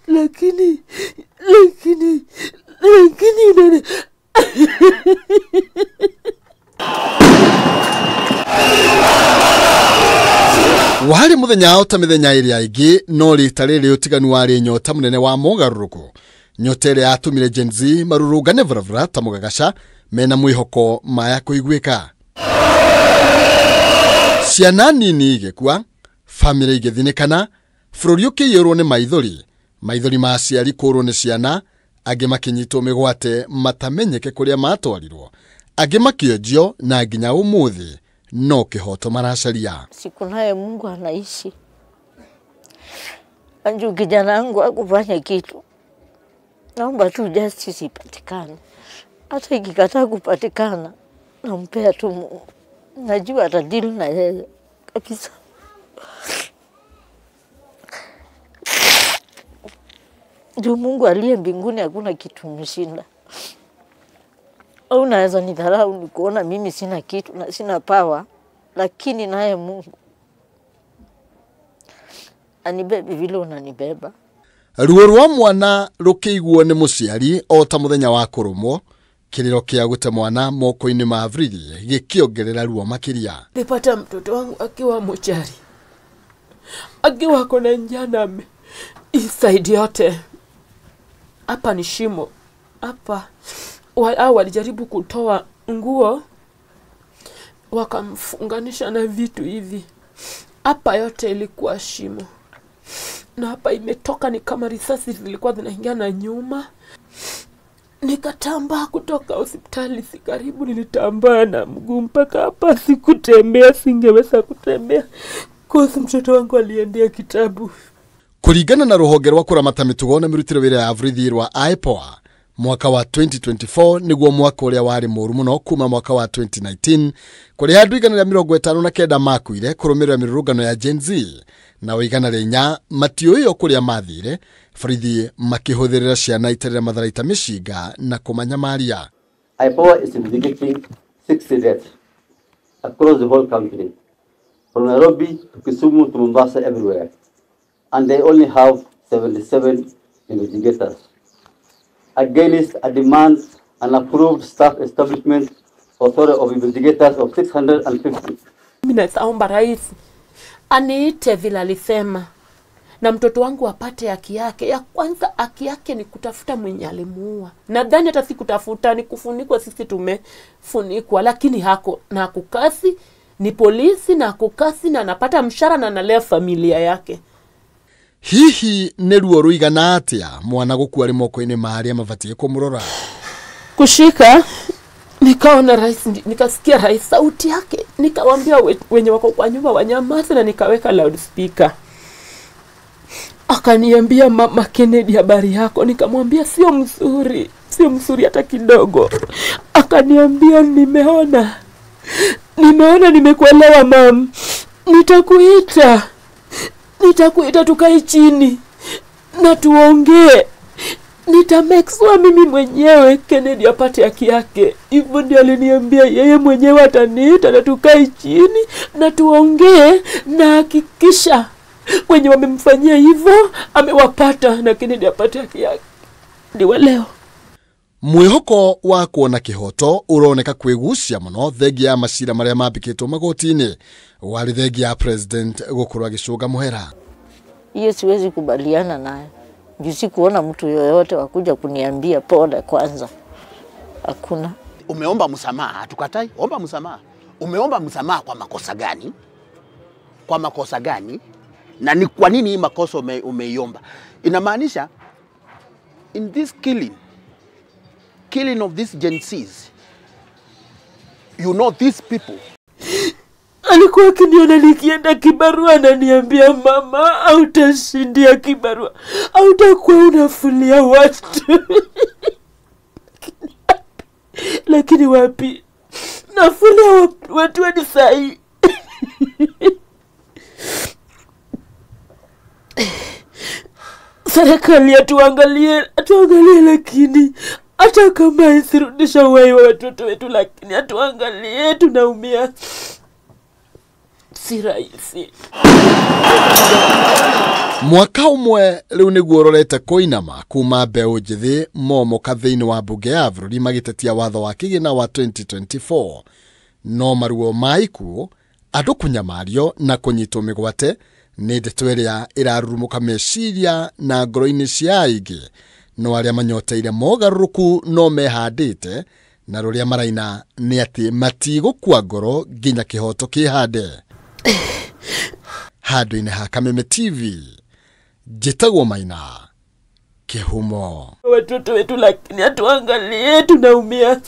Lakini lakini lakini Wari muthenya o ta mithenya iria ingi no rita riri utiganu wari nyota munene wa mugaruruku. Nyota iria yatumire Gen Z marurungane barabara ta mugagaca mena mwihoko maya kuiguika. Ciana nini igikua, family igithinikana, bururi ukiyurwo ni maithori, maithori ma aciari kurwo ni ciana, angi makinyitwo migwate matamenyeke kuria matwarirwo, angi makionjio na nginya umuthi no kihoto maracaria. Siku naye Mungu anaishi. Anju kijana wangu hakufanya kitu. Naomba tu justice ipatikane. Hata ikikataa kupatikana, nampea tu Mungu. Najua atadili na yeye kabisa. Juu Mungu aliye mbinguni hakuna kitu mshinda. Au unaweza nidharau nikuona mimi sina kitu na sina power, lakini naye Mungu anibebe vile unanibeba. Ruo rwa mwana rukiguo ni muciari o ta muthenya wa kurumwo, kiriro kia gute mwana moko-ini ma Avrili gikiongerera ruo makiria. Nipata mtoto wangu akiwa mochari, akiwa kona njana inside yote. Hapa ni shimo hapa. Walijaribu kutoa nguo wakamfunganisha na vitu hivi. Hapa yote ilikuwa shimo, na hapa imetoka ni kama risasi zilikuwa zinaingia na nyuma. Nikatambaa kutoka hospitali, si karibu nilitambaa na mguu mpaka hapa. Sikutembea, singeweza kutembea kwa mtoto wangu aliendea kitabu. Kuringana na ruhonge rwa kuramata mitugo na mirutire wira ya Avrithi rwa IPOA, mwaka wa 2024 niguo mwaka uria wari muru muno kuma mwaka wa 2019 kuria andu 159 makuire kurumirira mirurungano ya Gen Z na 104 matiuyo kuria mathire borithi makihuthirira ciana itarira matharaita micinga na kumanyamaria. IPOA is investigating 60 deaths across the whole country, from Nairobi to Kisumu to Mombasa, everywhere, and they only have 77 investigators. Against a demand an approved staff establishment authority of investigators of 650. Mimi naomba rais aniite vile alisema na mtoto wangu apate haki yake. Ya kwanza haki yake ni kutafuta mwenye alimuua. Nadhani hata si kutafuta, ni kufunikwa, sisi tumefunikwa, lakini hako na kukasi ni polisi na kukasi na anapata mshahara na analea familia yake. Hihi nĩ ruo rũigana atĩa mwana gũkua arĩ moko-inĩ ma arĩa mabatiĩ kũmũrora? Kushika nikaona rais, nikasikia rais sauti yake, nikawaambia wenye wako kwa nyumba wanyamaze na nikaweka loudspeaker. Akaniambia, Mama Kennedy, habari yako? Nikamwambia sio mzuri, sio mzuri hata kidogo. Akaniambia nimeona, nimeona, nimekuelewa mam, nitakuita. Nitakuita tukae chini na tuongee. Nitamake sure mimi mwenyewe Kennedy apate haki yake. Hivyo ndio aliniambia yeye mwenyewe ataniita na tukae chini na tuongee, na hakikisha wenye wamemfanyia hivyo amewapata na Kennedy apate haki yake. Ndio leo. Mwihoko wa kuona kihoto uroneka kwigucia muno thengia ya macira maria mambikitwo magoti-ini wari thengia ya president gukorwo agicunga muhera. Hiyo siwezi kubaliana nayo. Juu sikuona mtu yoyote wakuja kuniambia pole kwanza. Hakuna. Umeomba msamaha, hatukatai. Omba msamaha. Umeomba msamaha kwa makosa gani? Kwa makosa gani? Na ni kwa nini hii makosa umeiomba? Inamaanisha in this killing of these Gen Zs, you know these people. Alikuwa akiniona nikienda kibarua ananiambia, mama, hautashindia kibarua, hautakuwa unafulia watu. Lakini wapi, nafulia watu hadi sahi. Serikali atuangalie, atuangalie, lakini hata kama isirudisha uhai wa watoto wetu, lakini atuangalie, tunaumia. Si rahisi. Mwaka ũmwe rĩu nĩguo ũrorete kũinama kuma mbeũ njĩthĩ momoka thĩinĩ wa mbunge ya bũrũri magĩtetia watho wa kĩgĩna wa 2024. No maruo ma ikuũ, andũ kũnyamario na kũnyitwo mĩgwate nĩ ndeto ĩrĩa ĩrarurumũka meciria na ngoro-inĩ cia aingĩ. No arĩa manyoteire mogarũrũku no mehandĩte na rũrĩa maraina nĩ atĩ matigũkua ngoro nginya kĩhoto kĩhande. Handũ-inĩ ha Kameme TV, njĩtagwo Maina Kĩhumo. Watoto wetu lakini hatuangalie, tunaumia.